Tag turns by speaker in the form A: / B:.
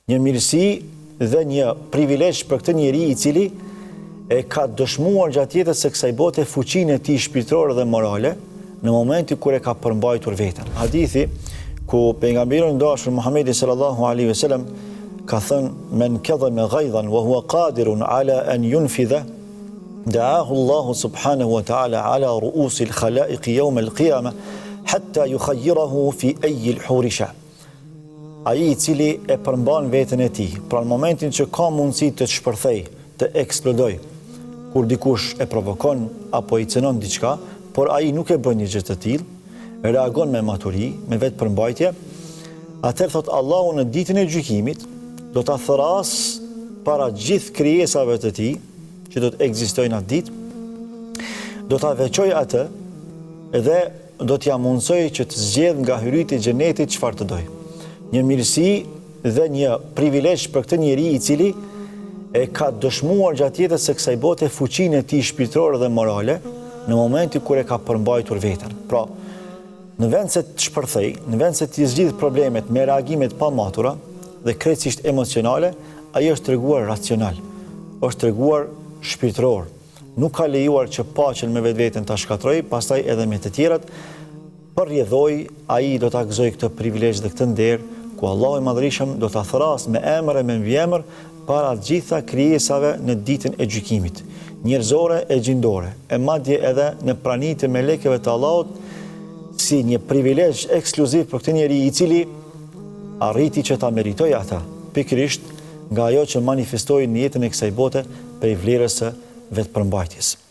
A: Një mirësi dhe një privilegj për këtë njeri i cili e ka dëshmuar gjatë jetës së kësaj bote fuqinë e tij shpirtërore dhe morale në momentin kur e ka përmbajtur veten. Hadithi ku pejgamberi i dashur Muhamedi sallallahu alaihi wasallam ka thënë men kadhama ghaidhan wa huwa qadirun ala an yunfidha da'ahu Allahu subhanahu wa ta'ala ala ru'usi al-khalaiq yawm al-qiyamah hatta yukhayyirahu fi ayyi al-huri sha. Ai i cili e përmban veten e tij, pra në momentin që ka mundësi të shpërthejë, të eksplodojë, kur dikush e provokon apo i cenon diçka, por ai nuk e bën një gjë të tillë, reagon me maturi, me vetëpërmbajtje, atëherë thotë Allahu në ditën e gjykimit do ta thërrasë para gjithë krijesave të tij, që do të ekzistojnë atë ditë, do ta veçojë atë dhe do t'ia mundësojë që të zgjedhë nga hyritë e xhenetit çfarë të dojë. Një mirësi dhe një privilegj për këtë njeri i cili e ka dëshmuar gjatë jetës së kësaj bote fuqinë e tij shpirtërore dhe morale në momentin kur e ka përmbajtur veten. Pra, në vend se të shpërthejë, në vend se t'i zgjidhë problemet me reagime të pamatura dhe krejtësisht emocionale, ai është treguar racional, është treguar shpirtëror, Nuk ka lejuar që paqen me vetveten ta shkatërrojë, pastaj edhe me të tjerët, për rrjedhojë, ai do ta gëzojë këtë privilegj dhe këtë nder, ku Allahu i Madhërishëm do ta thërrasë me emër e me mbiemër para gjitha krijesave në ditën e gjykimit, njerëzore e xhindore, e madje edhe në prani të melekeve të Allahut, si një privilegj ekskluziv për këtë njeri i cili arriti që ta meritojë atë, pikërisht nga ajo që manifestoi në jetën e kësaj bote prej vlerës së vetëpërmbajtjes.